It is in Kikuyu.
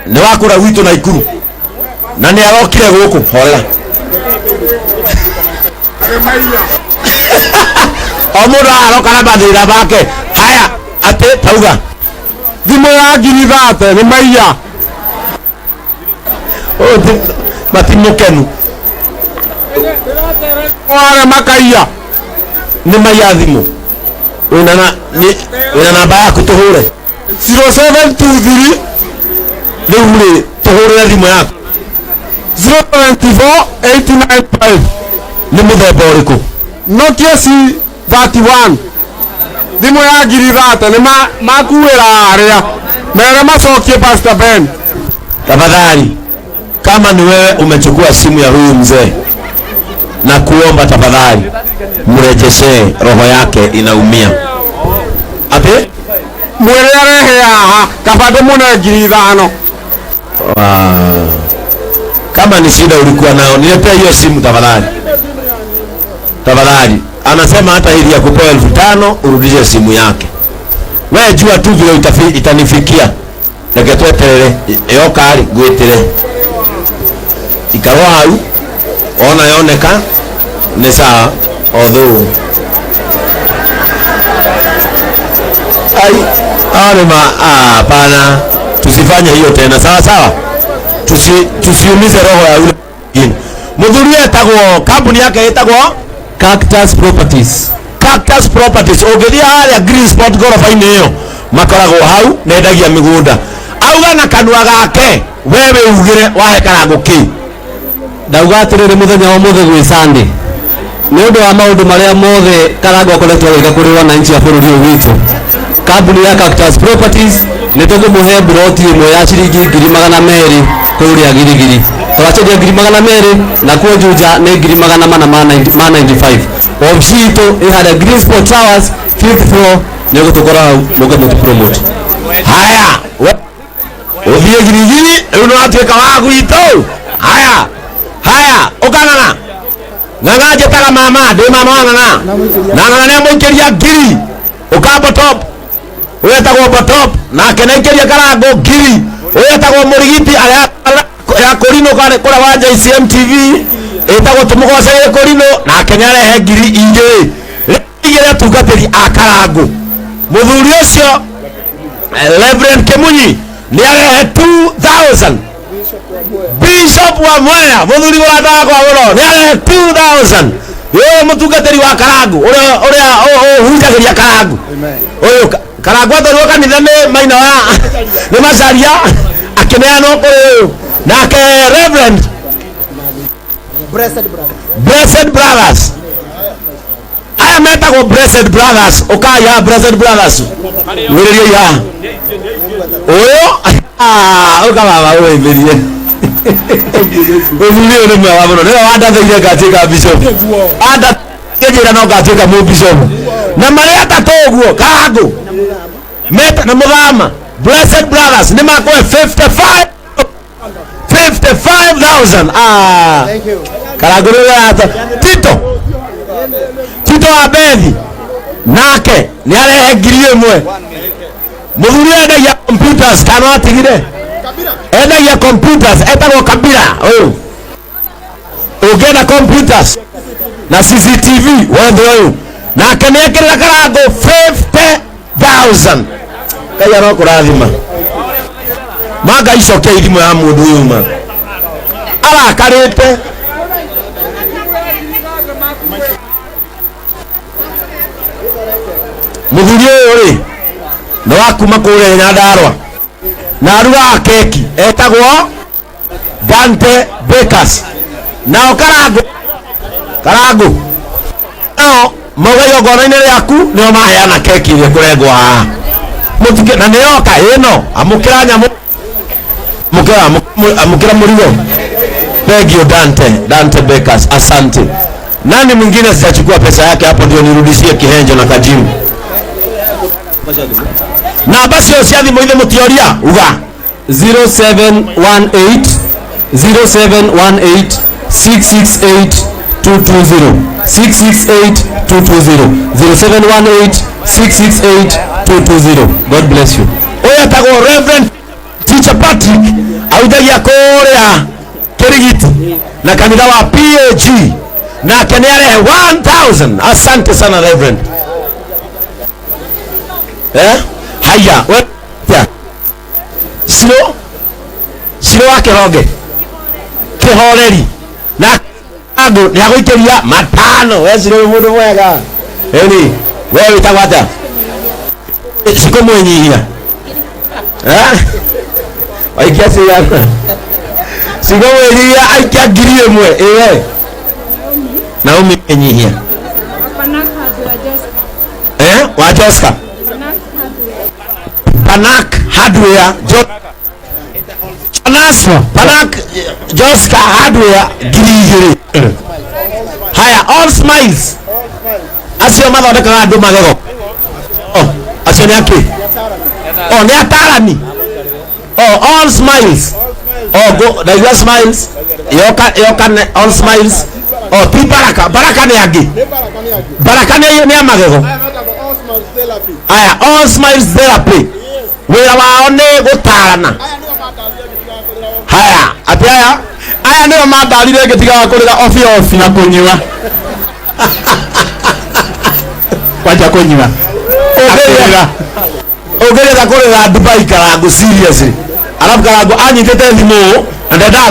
Nĩ wa kũrĩa gwitũ Naikuru na nĩ arokire gũkũ horera. O mũndũ aroka na mathĩna make. Haya, atĩ tauga Thimũ ya ngiri 30 nĩ maiya. Ũyũ matimũkenu. Ware makaiya. Nĩ maiya thimũ. Wĩna na wĩna namba yaku tũhũre. 0723 Rĩu rĩ tũhũrĩre thimũ yaku. 024 895. Nĩ mũthemba ũrĩkũ? Nokia C31. Thimũ ya ngiri 30 nĩ makuĩra arĩa mere macokie Pastor Ben. Tafadhali, kama ni wewe umechukua simu ya huyu mzee, na kuomba tafadhali mrejeshee, roho yake inaumia. Ati Mwĩre arehe haha kaba ndĩmũne ngiri 5. Kama ni shida ulikuwa nayo, niletee hiyo simu tafadhali. Tafadhali. Anasema hata ili ya kupewa 5,000 urudishe simu yake. Wewe jua tu vile itanifikia. Reke tweterere yoka ari ngwitire. Ikarwo hau ona yoneka ni sawa, although ai are ma hapana, tusifanye hiyo tena, sawa sawa. Tusiumize roho ya yule mwingine. Muthuri etagwo, kambuni yake etagwo Cactus Properties. Cactus Properties. Ũngĩthiĩ harĩa Green Spot gorofa-inĩ ĩyo makoragwo hau, nendagia mĩgũnda. Auga na kanua gake, wewe ugire wahe Karangũ kĩ? Ndauga atĩrĩrĩ, mũthenya wa ũmũthĩ gwĩ Sunday, nĩ ũndũ wa maũndũ marĩa mothe Karangũ akoretwo agĩka kũrĩ wananchi a bũrũri ũyũ witũ, kambuni ya Cactus Properties nĩ tũkũmũhe mburoti ĩmwe ya ciringi ngiri magana merĩ kũrĩa Girigiri. Tũracenjia ngiri magana merĩ, na kuo Juja nĩ ngiri magana mana ma 95. Obici itũ ĩ harĩa Green Spot Towers, 5th floor, nĩ ũgũtũkora hau mũke mũtũ promote. Haya, ũthiĩ Girigiri rĩu nĩ watuĩka wa gwitũ. Haya, haya, ũkang'ang'a. Ng'ang'a njĩtaga mama, ndĩ mama wa ng'ang'a. Na ng'ang'a nĩ amũikĩria ngiri. Ũka Botop. Ũyũ etagwo Botop, nake nĩ aikĩria Karangũ ngiri. Ũyũ etagwo Mũrigiti, arĩa ya Kũrinũ kũrĩa wa JCM TV, ĩtagwo tũmũgoce gĩ Kũrinũ, nake nĩ arehe ngiri igĩrĩ. Rĩu igĩrĩ atungatĩri a Karangũ. Mũthuri ũcio Reverend Kimunyi nĩ arehe 2000. Bishop wa Mwea, mũthuri wa ndagwa mũno, nĩ arehe 2000. Ũyũ mũtungatĩri wa Karangũ, ũrĩa ũhunjagĩria Karangũ. Ũyũ Karangũ atwarirwo kanitha nĩ maina wa nĩ Macharia, akĩneanwo kũrĩ ũyũ. Nake Reverend Blessed Brothers. Blessed Brothers. Aya metagwo Blessed Brothers. Ũkai haha Blessed Brothers. Mwĩrĩriei haha. Ũyũ, ũka baba ũwĩmbĩrie. Mũthuri ũyũ nĩ mwega mũno. Nĩwe wandathĩire ngatuĩka bishop. Andathĩire no ngatuĩka mũbishop. Na marĩ atatũ ũguo, Karangũ. Meta na Mũthama. Blessed Brothers nĩ makũhe 55,000. Thank you. Karangũ nĩ ũrata. Tito. Tito wa Bethi. Nake nĩ arehe ngiri ĩmwe. Mũthuri ũyũ endagia computers, kana atigire? Endagia computers, etagwo Kabira ũyũ. Ũngĩenda computers na CCTV wethe ũyũ. Nake nĩ ekĩrĩra Karangũ 50,000. Ngai arokũrathima. Ma Ngai cokia ithimo ya mũndũ ũyũ ma. Arakarĩte. Mũthuri ũyũ rĩ, nĩ wa kuma kũrĩa Nyandarũa. Na arugaga keki etagwo Dante Bakers. Nao Karangũ, Karangũ nao mauga igongona-inĩ rĩaku nĩo maheana keki ĩrĩa ĩkũrengwo haha. Mũtike na nĩyoka ĩno, amũkĩra nyamũ, amũkĩra, amũkĩra mũrigo. Thank you Dante, Dante Bakers, asante. Nani mwingine sitachukua pesa yake hapo ndio nirudishie kihenjo na kajimu. Na basi cio thimũ ithe mũtioria uga 0718, 0718, 668, 220, 668, 220, 0718, 668, 220. God bless you. Ũyũ etagwo Reverend Preacher Patrick ahunjagia kũrĩa Kĩrigiti na kanitha wa PAG, nake nĩ arehe 1000. Asante sana, Reverend. Haya, we ya. Ciro Ciro wa Kĩhonge Kĩhoreri na andũ nĩ agũikĩria 5. We Ciro wĩ mũndũ mwega. Ĩni we wĩtagwo atĩa? Cikũ mwĩnyihia. Eh? Waikia cigana? Cikũ mwĩnyihia aikia 1000. Ĩwe Naomi mwĩnyihia. Wa Joska Panak Hardware, Jo Jonas Panak Joska Hardware 2000. Haya, All Smiles, acio mathondekaga andũ magego. Oh, acio nĩ akĩ? Oh, nĩ atarani. Oh, All Smiles. Oh, go ndaigua Smiles yoka yoka All Smiles. Oh, ti Baraka. Baraka nĩ angĩ. Baraka nĩ a magego. Aya, All Smiles Therapy, wĩra wao nĩ gũtarana. Haya, atĩ aya Aya nĩo mandarire ngĩtigaga kũrĩra obio obio. Na kunyua, kwanja kunyua. Ũngĩrĩra ũngĩrĩra kũrĩra Dubai, Karangu, seriously. Alafu Karangu anyitĩte thimũ ũũ na ndendaga.